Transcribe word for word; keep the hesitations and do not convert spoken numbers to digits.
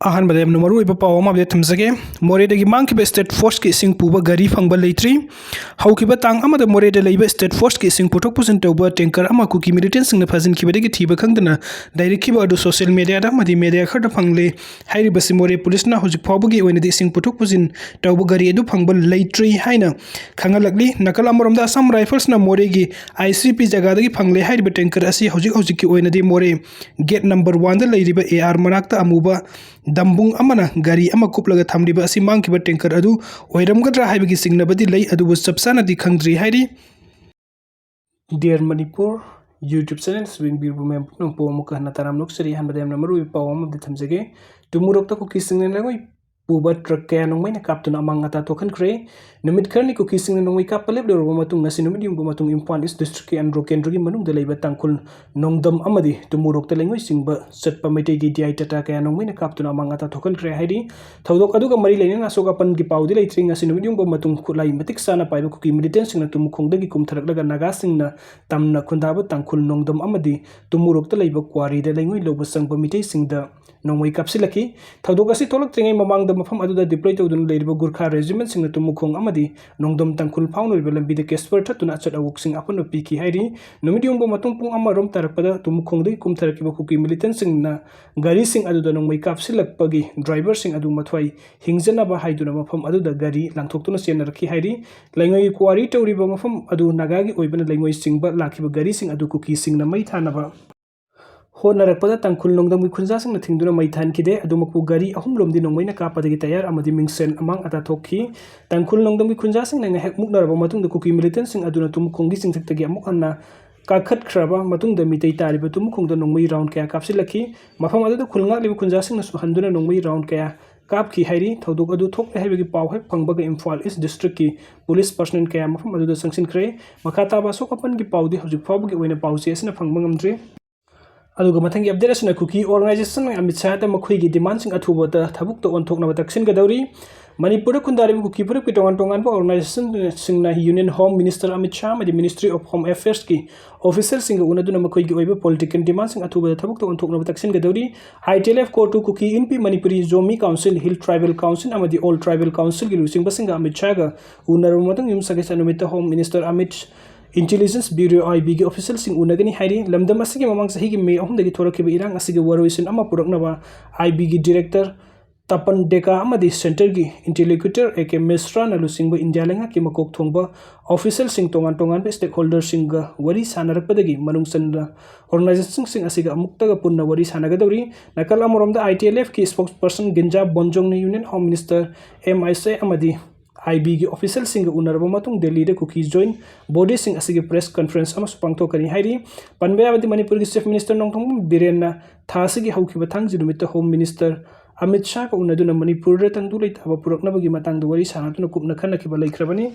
ꯑꯍꯥꯟꯕꯗ ꯌꯥꯝꯅ ꯃꯔꯨꯑꯣꯏꯕ ꯄꯥꯎ ꯑꯃ update ꯊꯝꯖꯒꯦ꯫ ꯃꯣꯔꯦꯗꯒꯤ ꯃꯥꯡꯈꯤꯕ state forceꯀꯤ ꯏꯁꯤꯡ ꯄꯨꯕ ꯒꯥꯔꯤ ꯐꯪꯕ ꯂꯩꯇ꯭ꯔꯤ꯫ ꯍꯧꯈꯤꯕ ꯇꯥꯡ ꯑꯃꯗ ꯃꯣꯔꯦꯗ ꯂꯩꯕ state forceꯀꯤ ꯏꯁꯤꯡ ꯄꯨꯊꯣꯛ ꯄꯨꯁꯤꯟ ꯇꯧꯕ tanker ꯑꯃ ꯀꯨꯀꯤ militantꯁꯤꯡꯅ ꯐꯥꯖꯤꯟꯈꯤꯕꯗꯒꯤ ꯊꯤꯕ ꯈꯪꯗꯅ ꯂꯩꯔꯛꯈꯤꯕ ꯑꯗꯨ social mediaꯗ ꯑꯃꯗꯤ media ꯈꯔꯗ ꯐꯪꯂꯦ꯫ ꯍꯥꯏꯔꯤꯕꯁꯤ ꯃꯣꯔꯦ ꯄꯨꯂꯤꯁꯅ ꯍꯧꯖꯤꯛ ꯐꯥꯎꯕꯒꯤ ꯑꯣꯏꯅꯗꯤ ꯏꯁꯤꯡ ꯄꯨꯊꯣꯛ ꯄꯨꯁꯤꯟ ꯇꯧꯕ ꯒꯥꯔꯤ ꯑꯗꯨ ꯐꯪꯕ ꯂꯩꯇ꯭ꯔꯤ ꯍꯥꯏꯅ ꯈꯪꯍꯜꯂꯛꯂꯤ꯫ ꯅꯥꯀꯜ ꯑꯃꯔꯣꯝꯗ Assam Riflesꯅ ꯃꯣꯔꯦꯒꯤ ICP ꯖꯒꯥꯗꯒꯤ ꯐꯪꯂꯦ ꯍꯥꯏꯔꯤꯕ tanker ꯑꯁꯤ ꯍꯧꯖꯤꯛ ꯍꯧꯖꯤꯛꯀꯤ ꯑꯣꯏꯅꯗꯤ ꯃꯣꯔꯦ gate number oneꯗ ꯂꯩꯔꯤꯕ AR ꯃꯅꯥꯛꯇ ꯑꯃꯨꯕ ꯗꯝꯕꯨꯡ ꯑꯃꯅ ꯒꯥꯔꯤ ꯑꯃ ꯀꯨꯞꯂꯒ ꯊꯝꯂꯤꯕ ꯑꯁꯤ ꯃꯥꯡꯈꯤꯕ tanker ꯑꯗꯨ ꯑꯣꯏꯔꯝꯒꯗ꯭ꯔꯥ ꯍꯥꯏꯕꯒꯤ ꯆꯤꯡꯅꯕꯗꯤ ꯂꯩ, ꯑꯗꯨꯕꯨ ꯆꯞ ꯆꯥꯅꯗꯤ ꯈꯪꯗ꯭ꯔꯤ ꯍꯥꯏꯔꯤ꯫ Dear Manipur YouTube channel ꯌꯦꯡꯕꯤꯔꯤꯕ ꯃꯌꯥꯝ ꯄꯨꯝꯅꯃꯛꯄꯨ ꯑꯃꯨꯛꯀ ꯍꯟꯅ ꯇꯔꯥꯝꯅ ꯑꯣꯛꯆꯔꯤ꯫ ꯑꯍꯥꯟꯕꯗ ꯌꯥꯝꯅ ꯃꯔꯨꯑꯣꯏꯕ ꯄꯥꯎ ꯑꯃꯗꯤ ꯊꯝꯖꯒꯦ꯫ ꯇꯨꯃꯨꯔꯣꯛꯇ ꯀꯨꯀꯤꯁꯤꯡꯅ ꯂꯩꯉꯣꯏ ꯄꯨꯕ truck ꯀꯌꯥ ꯅꯣꯡꯃꯩꯅ ꯀꯥꯞꯇꯨꯅ ꯑꯃꯥꯡ ꯑꯇꯥ ꯊꯣꯛꯍꯟꯈ꯭ꯔꯦ꯫ ꯅꯨꯃꯤꯠ ꯈꯔꯅꯤ ꯀꯨꯀꯤꯁꯤꯡꯅ ꯅꯣꯡꯃꯩ ꯀꯥꯞꯄ ꯂꯦꯞꯂꯨꯔꯕ ꯃꯇꯨꯡ, ꯉꯁꯤ ꯅꯨꯃꯤꯠ ꯌꯨꯡꯕ ꯃꯇꯨꯡ ꯏꯝꯐꯥꯜ East Districtꯀꯤ ꯑꯟꯗ꯭ꯔꯣ ꯀꯦꯟꯗ꯭ꯔꯒꯤ ꯃꯅꯨꯡꯗ ꯂꯩꯕ ꯇꯥꯡꯈꯨꯜ ꯅꯣꯡꯗꯝ ꯑꯃꯗꯤ ꯇꯨꯃꯨꯔꯣꯛꯇ ꯂꯩꯉꯣꯏ ꯆꯤꯡꯕ ꯆꯠꯄ ꯃꯩꯇꯩꯒꯤ DI Tata ꯀꯌꯥ ꯅꯣꯡꯃꯩꯅ ꯀꯥꯞꯇꯨꯅ ꯑꯃꯥꯡ ꯑꯇꯥ ꯊꯣꯛꯍꯟꯈ꯭ꯔꯦ ꯍꯥꯏꯔꯤ꯫ ꯊꯧꯗꯣꯛ ꯑꯗꯨꯒ ꯃꯔꯤ ꯂꯩꯅꯅ ꯑꯁꯣꯛ ꯑꯄꯟꯒꯤ ꯄꯥꯎꯗꯤ ꯂꯩꯇ꯭ꯔꯤ꯫ ꯉꯁꯤ ꯅꯨꯃꯤꯠ ꯌꯨꯡꯕ ꯃꯇꯨꯡ ꯈꯨꯠꯂꯥꯏ ꯃꯇꯤꯛ ꯆꯥꯅ ꯄꯥꯏꯕ ꯀꯨꯀꯤ militantꯁꯤꯡꯅ ꯇꯨꯃꯨꯈꯣꯡꯗꯒꯤ ꯀꯨꯝꯊꯔꯛꯂꯒ ꯅꯥꯒꯥꯁꯤꯡꯅ ꯇꯝꯅ ꯈꯨꯟꯗꯥꯕ ꯇꯥꯡꯈꯨꯜ ꯅꯣꯡꯗꯝ ꯑꯃꯗꯤ ꯇꯨꯃꯨꯔꯣꯛꯇ ꯂꯩꯕ quarryꯗ ꯂꯩꯉꯣꯏ ꯂꯧꯕ ꯆꯪꯕ ꯃꯤꯇꯩꯁꯤꯡꯗ ꯅꯣꯡꯃꯩ ꯀꯥꯞꯁꯤꯜꯂꯛꯈꯤ꯫ ꯊꯧꯗꯣꯛ ꯑꯁꯤ ꯊꯣꯛꯂꯛꯇ꯭ꯔꯤꯉꯩ ꯃꯃꯥꯡꯗ ꯃꯐꯝ ꯑꯗꯨꯗ deploy ꯇꯧꯗꯨꯅ ꯂꯩꯔꯤꯕ ꯒꯨꯔꯈꯥ regimentꯁꯤꯡꯅ ꯇꯨꯃꯨꯈꯣꯡ ꯑꯃꯗꯤ ꯅꯣꯡꯗꯝ ꯇꯥꯡꯈꯨꯜ ꯐꯥꯎꯅꯔꯤꯕ ꯂꯝꯕꯤꯗ casper ꯊꯠꯇꯨꯅ ꯑꯆꯠ ꯑꯋꯣꯛꯁꯤꯡ ꯑꯄꯟꯕ ꯄꯤꯈꯤ ꯍꯥꯏꯔꯤ꯫ ꯅꯨꯃꯤꯠ ꯌꯨꯡꯕ ꯃꯇꯨꯡ ꯄꯨꯡ ꯑꯃ ꯔꯣꯝ ꯇꯥꯔꯛꯄꯗ ꯇꯨꯃꯨꯈꯣꯡꯗꯒꯤ ꯀꯨꯝꯊꯔꯛꯈꯤꯕ ꯀꯨꯀꯤ militantꯁꯤꯡꯅ ꯒꯥꯔꯤꯁꯤꯡ ꯑꯗꯨꯗ ꯅꯣꯡꯃꯩ ꯀꯥꯞꯁꯤꯜꯂꯛꯄꯒꯤ driverꯁꯤꯡ ꯑꯗꯨ ꯃꯊ꯭ꯋꯥꯏ ꯍꯤꯡꯖꯅꯕ ꯍꯥꯏꯗꯨꯅ ꯃꯐꯝ ꯑꯗꯨꯗ ꯒꯥꯔꯤ ꯂꯥꯡꯊꯣꯛꯇꯨꯅ ꯆꯦꯟꯅꯔꯛꯈꯤ ꯍꯥꯏꯔꯤ꯫ ꯂꯩꯉꯣꯏꯒꯤ quarry ꯇꯧꯔꯤꯕ ꯃꯐꯝ ꯑꯗꯨ ꯅꯥꯒꯥꯒꯤ ꯑꯣꯏꯕꯅ ꯂꯩꯉꯣꯏ ꯆꯤꯡꯕ ꯂꯥꯛꯈꯤꯕ ꯒꯥꯔꯤꯁꯤꯡ ꯑꯗꯨ ꯀꯨꯀꯤꯁꯤꯡꯅ ꯃꯩ ꯊꯥꯅꯕ ꯍꯣꯠꯅꯔꯛꯄꯗ ꯇꯥꯡꯈꯨꯜ ꯅꯣꯡꯗꯝꯒꯤ ꯈꯨꯟꯖꯥꯁꯤꯡꯅ ꯊꯤꯡꯗꯨꯅ ꯃꯩ ꯊꯥꯍꯟꯈꯤꯗꯦ꯫ ꯑꯗꯨꯃꯛꯄꯨ ꯒꯥꯔꯤ ꯑꯍꯨꯝꯂꯣꯝꯗꯤ ꯅꯣꯡꯃꯩꯅ ꯀꯥꯞꯄꯗꯒꯤ tyre ꯑꯃꯗꯤ ꯃꯤꯡꯁꯦꯟ ꯑꯃꯥꯡ ꯑꯇꯥ ꯊꯣꯛꯈꯤ꯫ ꯇꯥꯡꯈꯨꯜ ꯅꯣꯡꯗꯝꯒꯤ ꯈꯨꯟꯖꯥꯁꯤꯡꯅ ꯉꯥꯏꯍꯥꯛ ꯃꯨꯛꯅꯔꯕ ꯃꯇꯨꯡꯗ ꯀꯨꯀꯤ militantꯁꯤꯡ ꯑꯗꯨꯅ ꯇꯨꯃꯨꯈꯣꯡꯒꯤ ꯆꯤꯡꯊꯛꯇꯒꯤ ꯑꯃꯨꯛ ꯍꯟꯅ ꯀꯥꯈꯠꯈ꯭ꯔꯕ ꯃꯇꯨꯡꯗ ꯃꯤꯇꯩ ꯇꯥꯔꯤꯕ ꯇꯨꯃꯨꯈꯣꯡꯗ ꯅꯣꯡꯃꯩ round ꯀꯌꯥ ꯀꯥꯞꯁꯤꯜꯂꯛꯈꯤ꯫ ꯃꯐꯝ ꯑꯗꯨꯗ ꯈꯨꯜ ꯉꯥꯛꯂꯤꯕ ꯈꯨꯟꯖꯥꯁꯤꯡꯅꯁꯨ ꯍꯟꯗꯨꯅ ꯅꯣꯡꯃꯩ round ꯀꯌꯥ ꯀꯥꯞꯈꯤ ꯍꯥꯏꯔꯤ꯫ ꯊꯧꯗꯣꯛ ꯑꯗꯨ ꯊꯣꯛꯂꯦ ꯍꯥꯏꯕꯒꯤ ꯄꯥꯎ ꯍꯦꯛ ꯐꯪꯕꯒ ꯏꯝꯐꯥꯜ East Districtꯀꯤ police personnel ꯀꯌꯥ ꯃꯐꯝ ꯑꯗꯨꯗ ꯆꯪꯁꯤꯟꯈ꯭ꯔꯦ꯫ ꯃꯈꯥ ꯇꯥꯕ ꯑꯁꯣꯛ ꯑꯄꯟꯒꯤ ꯄꯥꯎꯗꯤ ꯍꯧꯖꯤꯛ ꯐꯥꯎꯕꯒꯤ ꯑꯣꯏꯅ ꯄꯥꯎ ꯆꯦ ꯑꯁꯤꯅ ꯐꯪꯕ ꯉꯝꯗ꯭ꯔꯤ꯫ ꯑꯗꯨꯒ ꯃꯊꯪꯒꯤ update ꯑꯁꯤꯅ ꯀꯨꯀꯤ organization ꯑꯃꯤꯠ ꯁꯥꯍꯗ ꯃꯈꯣꯏꯒꯤ demandꯁꯤꯡ ꯑꯊꯨꯕꯗ ꯊꯕꯛꯇ ꯑꯣꯟꯊꯣꯛꯅꯕ ꯇꯛꯁꯤꯟꯒꯗꯧꯔꯤ꯫ ꯃꯅꯤꯄꯨꯔꯗ ꯈꯨꯟꯗꯥꯔꯤꯕ ꯀꯨꯀꯤ ꯐꯨꯔꯨꯞꯀꯤ ꯇꯣꯉꯥꯟ ꯇꯣꯉꯥꯟꯕ organization ꯁꯤꯡꯅ Union Home Minister Amit Shah ꯑꯃꯗꯤ Ministry of Home Affairs ꯀꯤ official ꯁꯤꯡꯒ ꯎꯅꯗꯨꯅ ꯃꯈꯣꯏꯒꯤ ꯑꯣꯏꯕ political demand ꯁꯤꯡ ꯑꯊꯨꯕꯗ ꯊꯕꯛꯇ ꯑꯣꯟꯊꯣꯛꯅꯕ ꯇꯛꯁꯤꯟꯒꯗꯧꯔꯤ꯫ I T L F, CoTU, Kuki Inpi, Manipuri Zomi Council, Hill Tribal Council ꯑꯃꯗꯤ All Tribal Council ꯒꯤ ꯂꯨꯆꯤꯡꯕꯁꯤꯡꯒ ꯑꯃꯤꯠ ꯁꯥꯍꯒ ꯎꯅꯔꯕ ꯃꯇꯨꯡ, ꯌꯨꯝꯁꯀꯩꯁ ꯅꯨꯃꯤꯠꯇ Home Minister Amit, Intelligence Bureau, I B ꯒꯤ official ꯁꯤꯡ ꯎꯅꯒꯅꯤ ꯍꯥꯏꯔꯤ꯫ ꯂꯝꯗꯝ ꯑꯁꯤꯒꯤ ꯃꯃꯥꯡ ꯆꯍꯤꯒꯤ ꯃꯦ ꯑꯍꯨꯝꯗꯒꯤ ꯊꯣꯔꯛꯈꯤꯕ ꯏꯔꯥꯡ ꯑꯁꯤꯒꯤ ꯋꯥꯔꯣꯏꯁꯤꯟ ꯑꯃ ꯄꯨꯔꯛꯅꯕ I B ꯒꯤ director ꯇꯄꯟ ꯗꯦꯀꯥ ꯑꯃꯗꯤ centre ꯒꯤ interlocutor A K ꯃꯤꯁ꯭ꯔꯥꯅ ꯂꯨꯆꯤꯡꯕ ꯏꯟꯗꯤꯌꯥ ꯂꯩꯉꯥꯛꯀꯤ ꯃꯀꯣꯛ ꯊꯣꯡꯕ official ꯁꯤꯡ ꯇꯣꯉꯥꯟ ꯇꯣꯉꯥꯟꯕ stakeholder ꯁꯤꯡꯒ ꯋꯥꯔꯤ ꯁꯥꯅꯔꯛꯄꯗꯒꯤ ꯃꯅꯨꯡ ꯆꯟꯅ organization ꯁꯤꯡ ꯑꯁꯤꯒ ꯑꯃꯨꯛꯇꯒ ꯄꯨꯟꯅ ꯋꯥꯔꯤ ꯁꯥꯅꯒꯗꯧꯔꯤ꯫ ꯅꯥꯀꯜ ꯑꯃꯔꯣꯝꯗ I T L F ꯀꯤ spokesperson ꯒꯤꯟꯖꯥ ꯕꯣꯟꯖꯣꯡꯅ Union Home Minister, M I S A ꯑꯃꯗꯤ I B ꯒꯤ official ꯁꯤꯡꯒ ꯎꯅꯔꯕ ꯃꯇꯨꯡ ꯗꯦꯜꯂꯤꯗ ꯀꯨꯀꯤ joint body ꯁꯤꯡ ꯑꯁꯤꯒꯤ press conference ꯑꯃꯁꯨ ꯄꯥꯡꯊꯣꯛꯀꯅꯤ ꯍꯥꯏꯔꯤ꯫ ꯄꯟꯕ ꯌꯥꯕꯗꯤ ꯃꯅꯤꯄꯨꯔꯒꯤ Chief Minister ꯅꯣꯡꯊꯣꯝꯕꯝ ꯕꯤꯔꯦꯟꯅ ꯊꯥ ꯑꯁꯤꯒꯤ ꯍꯧꯈꯤꯕ ꯊꯥꯡꯖ ꯅꯨꯃꯤꯠꯇ Home Minister ꯑꯃꯤꯠ ꯁꯥꯍꯒ ꯎꯅꯗꯨꯅ ꯃꯅꯤꯄꯨꯔꯗ ꯇꯪꯗꯨ ꯂꯩꯇꯥꯕ ꯄꯨꯔꯛꯅꯕꯒꯤ ꯃꯇꯥꯡꯗ ꯋꯥꯔꯤ ꯁꯥꯅꯗꯨꯅ ꯀꯨꯞꯅ ꯈꯟꯅꯈꯤꯕ ꯂꯩꯈ꯭ꯔꯕꯅꯤ꯫